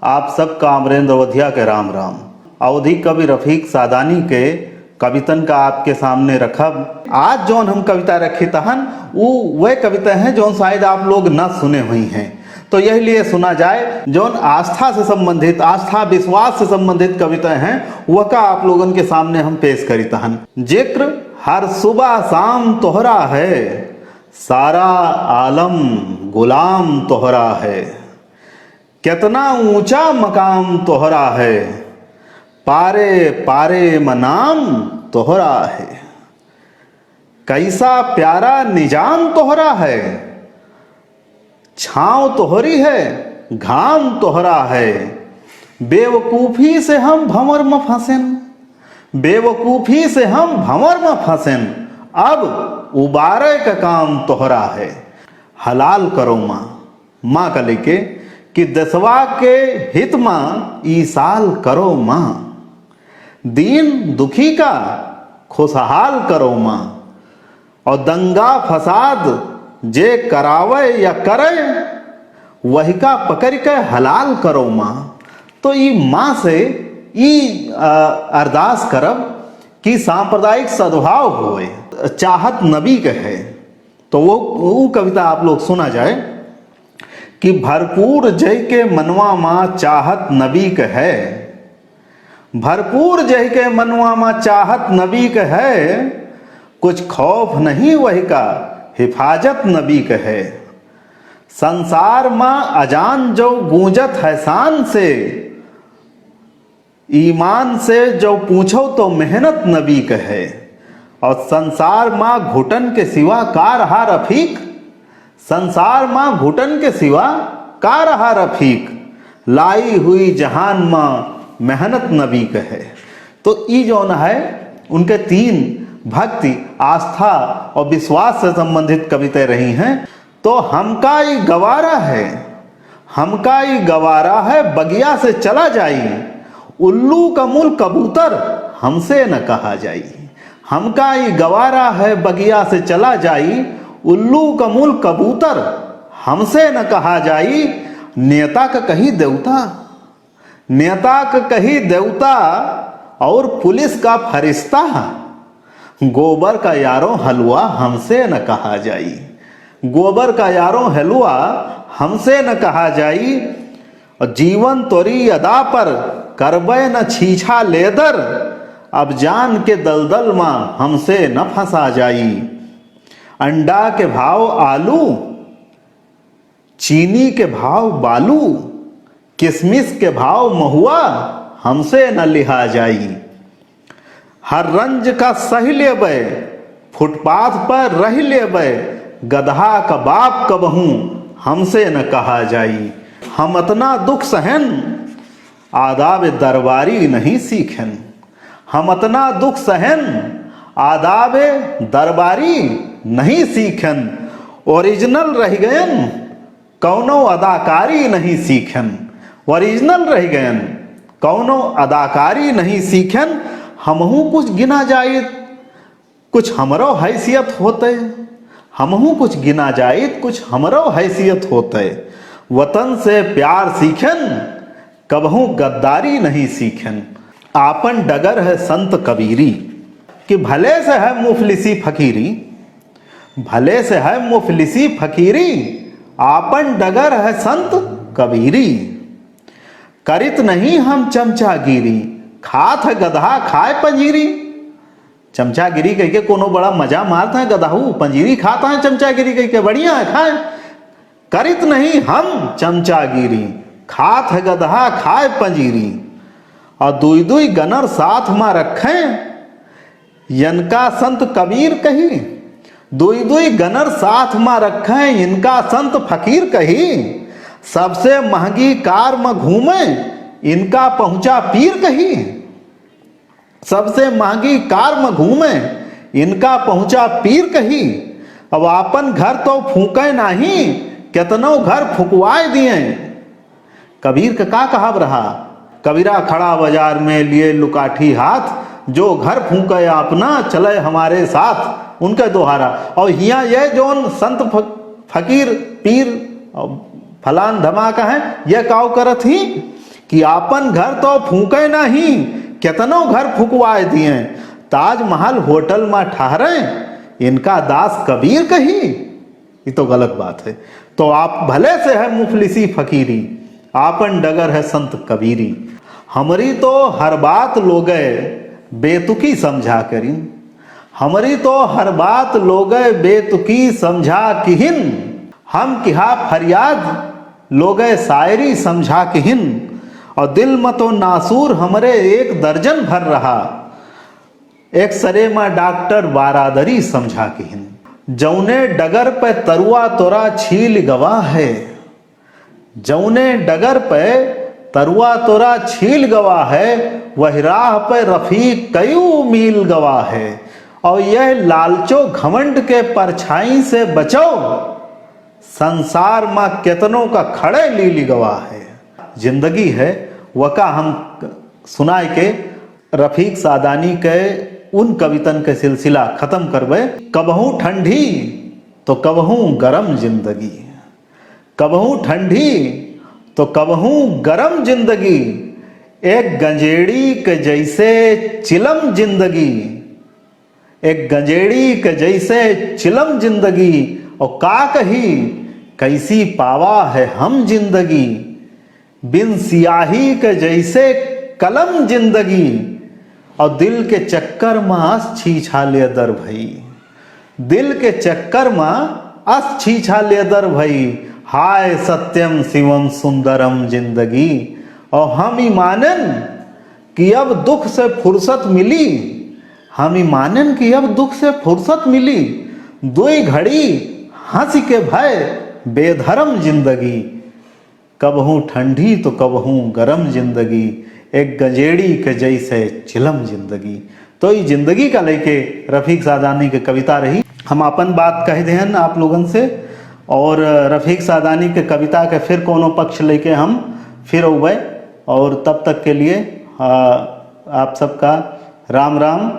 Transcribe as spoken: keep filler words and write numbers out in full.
आप सबका अमरेंद्र अवधिया के राम राम। अवधी कवि रफीक सादानी के कवितन का आपके सामने रखब। आज जौन हम कविता रखित हन, उ वह कविता हैं जौन शायद आप लोग न सुने हुई हैं, तो यही लिए सुना जाए। जौन आस्था से संबंधित, आस्था विश्वास से संबंधित कविता हैं, वह का आप लोगन के सामने हम पेश करित हन। जिक्र हर सुबह शाम तोहरा है, सारा आलम गुलाम तोहरा है। केतना ऊंचा मकाम तोहरा है, पारे पारे म नाम तोहरा है। कैसा प्यारा निजाम तोहरा है, छाँव तोहरी है, घाम तोहरा है। बेवकूफी से हम भंवर म फंसेन, बेवकूफी से हम भंवर म फंसेन। अब उबारे का काम तोहरा है। हलाल करो माँ, माँ का लेके कि देशवा के हित मा ई साल करो माँ। दीन दुखी का खुशहाल करो माँ। और दंगा फसाद जे करावे या करे, वही का पकड़ के हलाल करो माँ। तो ई माँ से ई, अ, अरदास करब कि सांप्रदायिक सद्भाव होए, चाहत नबी के है। तो वो, वो कविता आप लोग सुना जाए कि भरपूर जय के मनवा माँ चाहत नबी के है, भरपूर जय के मनवा माँ चाहत नबी के है, कुछ खौफ नहीं वही का हिफाजत नबी के है। संसार माँ अजान जो गूंजत है शान से, ईमान से जो पूछो तो मेहनत नबी के है। और संसार मा घुटन के सिवा का रहा रफीक, संसार मा घुटन के सिवा का रहा रफीक, लाई हुई जहान मा मेहनत नबी के है। तो ई जौन है, उनके तीन, भक्ति, आस्था और विश्वास से संबंधित कविताएं रही हैं। तो हमका ई गवारा है, हमका ई गवारा है, बगिया से चला जाई, उल्लू का मूल कबूतर हमसे न कहा जाई। हमका ई गवारा है, बगिया से चला जाई, उल्लू का मूल कबूतर हमसे न कहा जाई। नेता का कही देवता, नेता का कही देवता और पुलिस का फरिश्ता। गोबर का यारों हलवा हमसे न कहा जाई, गोबर का यारों हलवा हमसे न कहा जाई। और जीवन तोरी अदा पर करबे न छीछा लेदर, अब जान के दलदल मा हमसे न फंसा जाई। अंडा के भाव आलू, चीनी के भाव बालू, किसमिस के भाव महुआ, हमसे न लिहा जाई। हर रंज का सह लेबे, फुटपाथ पर रह लेबे, गदहा का बाप कबहूँ हमसे न कहा जाई। हम अतना दुख सहेन, आदाब दरबारी नहीं सीखेन। हम अतना दुख सहेन, आदाब दरबारी नहीं सीखेन। ओरिजिनल रह गयन, कौनो अदाकारी नहीं सीखेन। ओरिजिनल रह गयन, कौनो अदाकारी नहीं सीखेन। हमहू कुछ गिना जाइत, कुछ हमरो हैसियत होते, हमहू कुछ गिना जाइत, कुछ हमरो हैसियत होते। वतन से प्यार सीखेन, कबहूँ गद्दारी नहीं सीखेन। आपन डगर है संत कबीरी, कि भले से है मुफलिसी फकीरी, भले से है मुफलिसी फकीरी, आपन डगर है संत कबीरी। करित नहीं हम चमचागिरी, खात है गदहा खाए पंजीरी। चमचागिरी कहिके कोनो बड़ा मजा मारत है गदहू, पंजीरी खात है चमचागिरी कहिके, बढ़िया है खाए। करित नहीं हम चमचागिरी, खात है गदहा खाए पंजीरी। और दुई दुई गनर साथ मा रखें, यनका संत कबीर कही। दुई दुई गनर साथ मा रखें, इनका संत फकीर कही। सबसे महंगी कार मा घूमें, इनका पहुँचा पीर कही। सबसे महंगी कार मा घूमें, इनका पहुँचा पीर कही। अब आपन घर तो फूके नाही, केतनो घर फुकवाए दिए। कबीर का का कहब रहा, कबीरा खड़ा बाजार में लिए लुकाठी हाथ, जो घर फूके अपना चले हमारे साथ, उनके दोहारा। और हियाँ ये जौन संत फ-, फकीर, पीर, और फलान धमाका है, ये काव करत ही कि आपन घर तो फूंके नहीं, केतनो घर फुकवाए दिए, ताजमहल होटल मा ठहरे, इनका दास कबीर कही, ये तो गलत बात है। तो आप भले से है मुफलिसी फकीरी, आपन डगर है संत कबीरी। हमरी तो हर बात लोगे बेतुकी समझा करिन, हमरी तो हर बात लोगे बेतुकी समझा किहिन, हम किहा फरियाद लोगे शायरी समझा किहिन, और दिल म तो नासूर हमरे एक दर्जन भर रहा, एक्सरे म डॉक्टर बारादरी समझा किहिन। जौने डगर पे तरुआ तोरा छील गवा है, जौने डगर पे तरुआ तोरा छील गवा है, वही राह पे रफीक कयू मील गवा है। और यह लालचो घमंड के परछाई से बचो, संसार मा केतनो का खड़े लील गवा है। जिंदगी है, वका हम सुनाए के रफीक सादानी के उन कवितन के सिलसिला खत्म करबे। कबहूँ ठंडी तो कबहूँ गरम जिंदगी, कबहूँ ठंडी तो कबहूँ गरम जिंदगी, एक गंजेड़ी के जैसे चिलम जिंदगी, एक गंजेड़ी के जैसे चिलम जिंदगी। और का कही, कैसी पावा है हम जिंदगी, बिन सियाही के जैसे कलम जिंदगी। और दिल के चक्कर मा अस छीछा लेदर भई, दिल के चक्कर मा अस छीछा लेदर भई, हाय सत्यम शिवम सुंदरम जिंदगी। और हम ई मानन कि अब दुख से फुर्सत मिली, हम ई मानन कि अब दुख से फुर्सत मिली, दुई घड़ी हंस के भय बेधर्म जिंदगी। कबहूँ ठंडी तो कबहूँ गरम जिंदगी, एक गंजेड़ी के जैसे चिलम जिंदगी। तो ई जिंदगी का लेके रफीक सादानी के कविता रही। हम आपन बात कह देहन आप लोगन से, और रफीक सादानी के कविता के फिर कोनो पक्ष लेके हम फिर अउबे। और तब तक के लिए, आ, आप सबका राम राम।